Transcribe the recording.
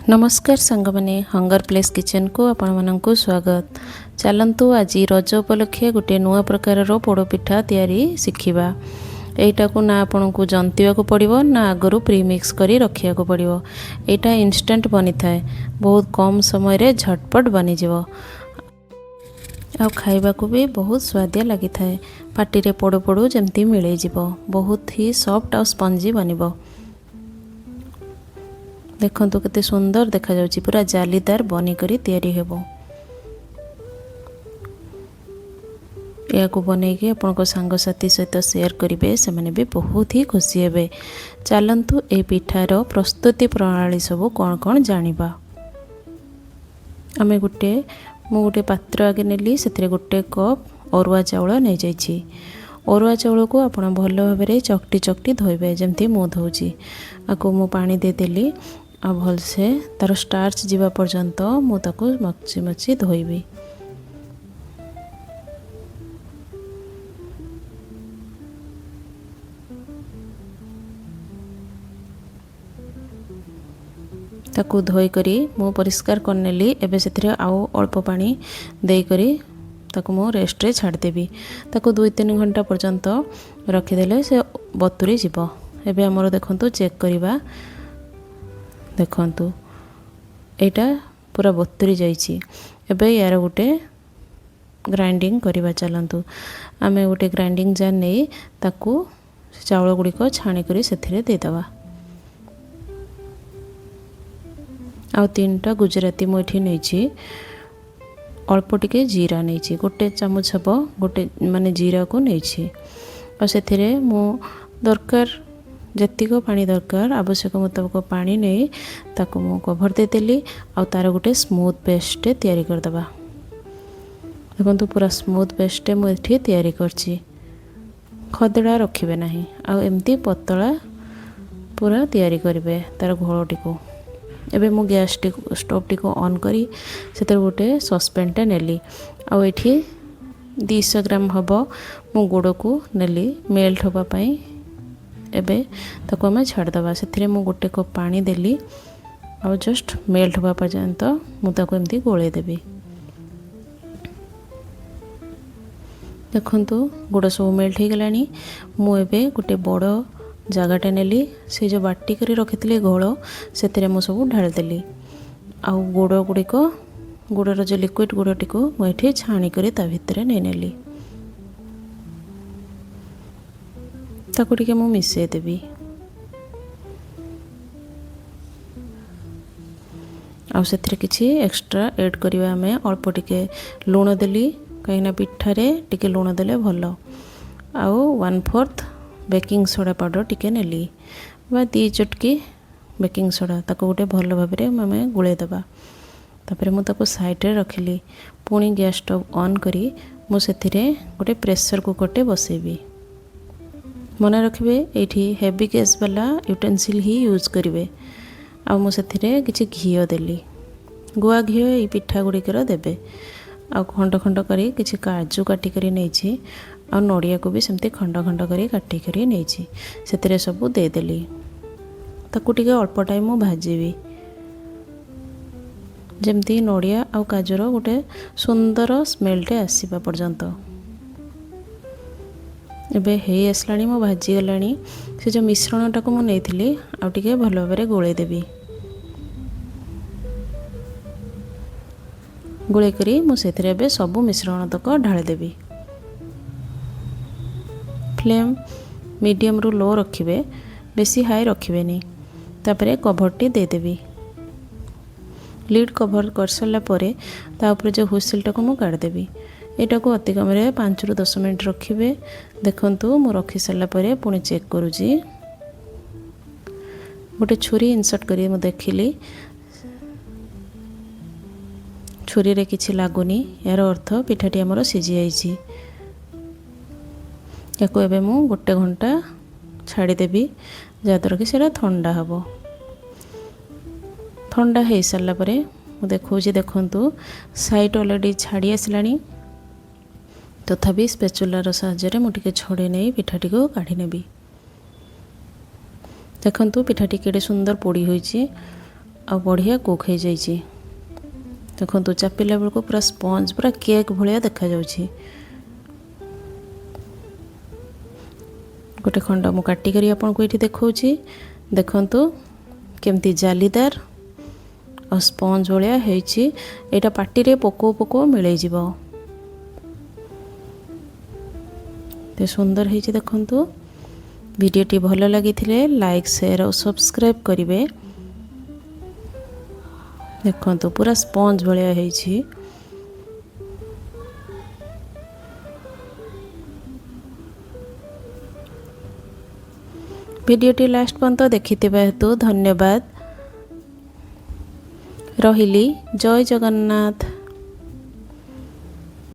ନମସ୍କାର ସାଙ୍ଗମାନେ, hunger place କିଚେନ୍କୁ ଆପଣମାନଙ୍କୁ ସ୍ୱାଗତ। ଚାଲନ୍ତୁ, ଆଜି ରଜ ଉପଲକ୍ଷେ ଗୋଟିଏ ନୂଆ ପ୍ରକାରର ପୋଡ଼ ପିଠା ତିଆରି ଶିଖିବା। ଏଇଟାକୁ ନା ଆପଣଙ୍କୁ ଜନ୍ତିବାକୁ ପଡ଼ିବ, ନା ଆଗରୁ ପ୍ରିମିକ୍ସ କରି ରଖିବାକୁ ପଡ଼ିବ। ଏଇଟା ଇନଷ୍ଟାଣ୍ଟ ବନିଥାଏ, ବହୁତ କମ୍ ସମୟରେ ଝଟପଟ ବନିଯିବ ଆଉ ଖାଇବାକୁ ବି ବହୁତ ସୁଆଦିଆ ଲାଗିଥାଏ। ପାଟିରେ ପୋଡ଼ୁ ପୋଡ଼ୁ ଯେମିତି ମିଳେଇଯିବ। ବହୁତ ହି ସଫ୍ଟ ଆଉ ସ୍ପଞ୍ଜି ବନିବ। ଦେଖନ୍ତୁ, କେତେ ସୁନ୍ଦର ଦେଖାଯାଉଛି। ପୁରା ଜାଲିଦାର ବନିକରି ତିଆରି ହେବ। ଏହାକୁ ବନେଇକି ଆପଣଙ୍କ ସାଙ୍ଗସାଥି ସହିତ ସେୟାର କରିବେ, ସେମାନେ ବି ବହୁତ ହି ଖୁସି ହେବେ। ଚାଲନ୍ତୁ, ଏହି ପିଠାର ପ୍ରସ୍ତୁତି ପ୍ରଣାଳୀ ସବୁ କ'ଣ କ'ଣ ଜାଣିବା। ଆମେ ଗୋଟେ ମୁଁ ଗୋଟେ ପାତ୍ର ଆଗେ ନେଲି। ସେଥିରେ ଗୋଟେ କପ୍ ଅରୁଆ ଚାଉଳ ନେଇଯାଇଛି। ଅରୁଆ ଚାଉଳକୁ ଆପଣ ଭଲ ଭାବରେ ଚକଟି ଚକଟି ଧୋଇବେ, ଯେମିତି ମୁଁ ଧୋଉଛି। ଆକୁ ମୁଁ ପାଣି ଦେଇଦେଲି ଆଉ ଭଲସେ ତା'ର ଷ୍ଟାର୍ଚ ଯିବା ପର୍ଯ୍ୟନ୍ତ ମୁଁ ତାକୁ ମଚି ମଚି ଧୋଇବି। ତାକୁ ଧୋଇକରି ମୁଁ ପରିଷ୍କାର କରିନେଲି। ଏବେ ସେଥିରେ ଆଉ ଅଳ୍ପ ପାଣି ଦେଇକରି ତାକୁ ମୁଁ ରେଷ୍ଟରେ ଛାଡ଼ିଦେବି। ତାକୁ 2-3 ଘଣ୍ଟା ପର୍ଯ୍ୟନ୍ତ ରଖିଦେଲେ ସେ ବତୁରି ଯିବ। ଏବେ ଆମର ଦେଖନ୍ତୁ, ଚେକ୍ କରିବା। ଦେଖନ୍ତୁ, ଏଇଟା ପୁରା ବତୁରି ଯାଇଛି। ଏବେ ୟାର ଗୋଟେ ଗ୍ରାଇଣ୍ଡିଙ୍ଗ କରିବା। ଚାଲନ୍ତୁ, ଆମେ ଗୋଟେ ଗ୍ରାଇଣ୍ଡିଙ୍ଗ ଜାର୍ ନେଇ ତାକୁ ଚାଉଳ ଗୁଡ଼ିକ ଛାଣିକରି ସେଥିରେ ଦେଇଦେବା। ଆଉ ତିନିଟା ଗୁଜୁରାତି ମୁଁ ଏଠି ନେଇଛି। ଅଳ୍ପ ଟିକେ ଜିରା ନେଇଛି, ଗୋଟେ ଚାମଚ ହେବ ଗୋଟେ ମାନେ ଜିରାକୁ ନେଇଛି। ଆଉ ସେଥିରେ ମୁଁ ଦରକାର ଯେତିକ ପାଣି ଦରକାର, ଆବଶ୍ୟକ ମୁତାବକ ପାଣି ନେଇ ତାକୁ ମୁଁ କଭର୍ ଦେଇଦେଲି। ଆଉ ତା'ର ଗୋଟେ ସ୍ମୁଥ୍ ପେଷ୍ଟଟେ ତିଆରି କରିଦେବା। ଦେଖନ୍ତୁ, ପୁରା ସ୍ମୁଥ୍ ପେଷ୍ଟଟେ ମୁଁ ଏଠି ତିଆରି କରିଛି। ଖଦଡ଼ା ରଖିବେ ନାହିଁ ଆଉ ଏମିତି ପତଳା ପୁରା ତିଆରି କରିବେ ତା'ର ଘୋଳଟିକୁ। ଏବେ ମୁଁ ଗ୍ୟାସ୍ଟିକୁ, ଷ୍ଟୋଭ୍ଟିକୁ ଅନ୍ କରି ସେଥିରେ ଗୋଟେ ସସ୍ପେନ୍ଟା ନେଲି। ଆଉ ଏଠି 200 ଗ୍ରାମ ହେବ ମୁଁ ଗୁଡ଼କୁ ନେଲି ମେଲ୍ଟ ହେବା ପାଇଁ। ଏବେ ତାକୁ ଆମେ ଛାଡ଼ିଦେବା। ସେଥିରେ ମୁଁ ଗୋଟେ କପ୍ ପାଣି ଦେଲି ଆଉ ଜଷ୍ଟ ମେଲ୍ଟ ହେବା ପର୍ଯ୍ୟନ୍ତ ମୁଁ ତାକୁ ଏମିତି ଗୋଳେଇ ଦେବି। ଦେଖନ୍ତୁ, ଗୁଡ଼ ସବୁ ମେଲ୍ଟ ହେଇଗଲାଣି। ମୁଁ ଏବେ ଗୋଟେ ବଡ଼ ଜାଗାଟା ନେଲି। ସେ ଯେଉଁ ବାଟି କରି ରଖିଥିଲି ଘୋଳ, ସେଥିରେ ମୁଁ ସବୁ ଢାଳିଦେଲି। ଆଉ ଗୁଡ଼ ଗୁଡ଼ିକ, ଗୁଡ଼ର ଯେଉଁ ଲିକ୍ୱିଡ଼ ଗୁଡ଼ଟିକୁ ମୁଁ ଏଠି ଛାଣିକରି ତା ଭିତରେ ନେଇନେଲି। ତାକୁ ଟିକେ ମୁଁ ମିଶାଇ ଦେବି। ଆଉ ସେଥିରେ କିଛି ଏକ୍ସଟ୍ରା ଏଡ଼୍ କରିବା ଆମେ। ଅଳ୍ପ ଟିକେ ଲୁଣ ଦେଲି, କାହିଁକିନା ପିଠାରେ ଟିକେ ଲୁଣ ଦେଲେ ଭଲ। ଆଉ 1/4 ବେକିଂ ସୋଡ଼ା ପାଉଡ଼ର ଟିକେ ନେଲି ବା 2 ଚୁଟକି ବେକିଂ ସୋଡ଼ା। ତାକୁ ଗୋଟେ ଭଲ ଭାବରେ ଆମେ ଗୋଳେଇ ଦେବା। ତାପରେ ମୁଁ ତାକୁ ସାଇଡ଼୍ରେ ରଖିଲି। ପୁଣି ଗ୍ୟାସ୍ ଷ୍ଟୋଭ୍ ଅନ୍ କରି ମୁଁ ସେଥିରେ ଗୋଟେ ପ୍ରେସର୍ କୁକର୍ଟେ ବସେଇବି। ମନେ ରଖିବେ, ଏଇଠି ହେଭି ଗ୍ୟାସ୍ ବାଲା ୟୁଟେନ୍ସିଲ୍ ହିଁ ୟୁଜ୍ କରିବେ। ଆଉ ମୁଁ ସେଥିରେ କିଛି ଘିଅ ଦେଲି। ଗୁଆ ଘିଅ ଏଇ ପିଠା ଗୁଡ଼ିକର ଦେବେ। ଆଉ ଖଣ୍ଡ ଖଣ୍ଡ କରି କିଛି କାଜୁ କାଟିକରି ନେଇଛି ଆଉ ନଡ଼ିଆକୁ ବି ସେମିତି ଖଣ୍ଡ ଖଣ୍ଡ କରି କାଟିକରି ନେଇଛି। ସେଥିରେ ସବୁ ଦେଇଦେଲି। ତାକୁ ଟିକେ ଅଳ୍ପ ଟାଇମ୍ ମୁଁ ଭାଜିବି, ଯେମିତି ନଡ଼ିଆ ଆଉ କାଜୁର ଗୋଟେ ସୁନ୍ଦର ସ୍ମେଲ୍ଟେ ଆସିବା ପର୍ଯ୍ୟନ୍ତ। ଏବେ ହେଇ ଆସିଲାଣି, ମୁଁ ଭାଜିଗଲାଣି। ସେ ଯେଉଁ ମିଶ୍ରଣଟାକୁ ମୁଁ ନେଇଥିଲି, ଆଉ ଟିକେ ଭଲ ଭାବରେ ଗୋଳେଇ ଦେବି। ଗୋଳେଇ କରି ମୁଁ ସେଥିରେ ଏବେ ସବୁ ମିଶ୍ରଣ ତକ ଢାଳିଦେବି। ଫ୍ଲେମ୍ ମିଡ଼ିୟମରୁ ଲୋ ରଖିବେ, ବେଶୀ ହାଇ ରଖିବେନି। ତାପରେ କଭର୍ଟି ଦେଇଦେବି। ଲିଡ୍ କଭର୍ କରିସାରିଲା ପରେ ତା ଉପରେ ଯେଉଁ ହୁଇସିଲ୍ଟାକୁ ମୁଁ କାଢ଼ିଦେବି। ଏଇଟାକୁ ଅତି କମରେ 5ରୁ 10 ମିନିଟ୍ ରଖିବେ। ଦେଖନ୍ତୁ, ମୁଁ ରଖି ସାରିଲା ପରେ ପୁଣି ଚେକ୍ କରୁଛି। ଗୋଟେ ଛୁରୀ ଇନସର୍ଟ କରି ମୁଁ ଦେଖିଲି, ଛୁରୀରେ କିଛି ଲାଗୁନି। ଏହାର ଅର୍ଥ ପିଠାଟି ଆମର ସିଝି ଯାଇଛି। ୟାକୁ ଏବେ ମୁଁ ଗୋଟେ ଘଣ୍ଟା ଛାଡ଼ିଦେବି, ଯାହାଦ୍ୱାରା କି ସେଇଟା ଥଣ୍ଡା ହେବ। ଥଣ୍ଡା ହେଇସାରିଲା ପରେ ମୁଁ ଦେଖାଉଛି। ଦେଖନ୍ତୁ, ସାଇଡ଼୍ ଅଲରେଡ଼ି ଛାଡ଼ି ଆସିଲାଣି। ତଥାପି ସ୍ପେଚୁଲାର ସାହାଯ୍ୟରେ ମୁଁ ଟିକେ ଛଡ଼େଇ ନେଇ ପିଠାଟିକୁ କାଢ଼ି ନେବି। ଦେଖନ୍ତୁ, ପିଠାଟି କେଡ଼େ ସୁନ୍ଦର ପୋଡ଼ି ହୋଇଛି। ଆଉ ବଢ଼ିଆ କୁକ୍ ହେଇଯାଇଛି। ଦେଖନ୍ତୁ, ଚାପିଲା ବେଳକୁ ପୁରା ସ୍ପଞ୍ଜ, ପୁରା କେକ୍ ଭଳିଆ ଦେଖାଯାଉଛି। ଗୋଟେ ଖଣ୍ଡ ମୁଁ କାଟିକରି ଆପଣଙ୍କୁ ଏଇଠି ଦେଖାଉଛି। ଦେଖନ୍ତୁ କେମିତି ଜାଲିଦାର ଆଉ ସ୍ପଞ୍ଜ ଭଳିଆ ହେଇଛି। ଏଇଟା ପାଟିରେ ପକଉ ପକଉ ମିଳେଇଯିବ। ଏତେ ସୁନ୍ଦର ହେଇଛି ଦେଖନ୍ତୁ। ଭିଡ଼ିଓଟି ଭଲ ଲାଗିଥିଲେ ଲାଇକ୍, ସେୟାର ଆଉ ସବସ୍କ୍ରାଇବ୍ କରିବେ। ଦେଖନ୍ତୁ, ପୁରା ସ୍ପଞ୍ଜ ଭଳିଆ ହେଇଛି। ଭିଡ଼ିଓଟି ଲାଷ୍ଟ ପର୍ଯ୍ୟନ୍ତ ଦେଖିଥିବା ହେତୁ ଧନ୍ୟବାଦ। ରହିଲି, ଜୟ ଜଗନ୍ନାଥ।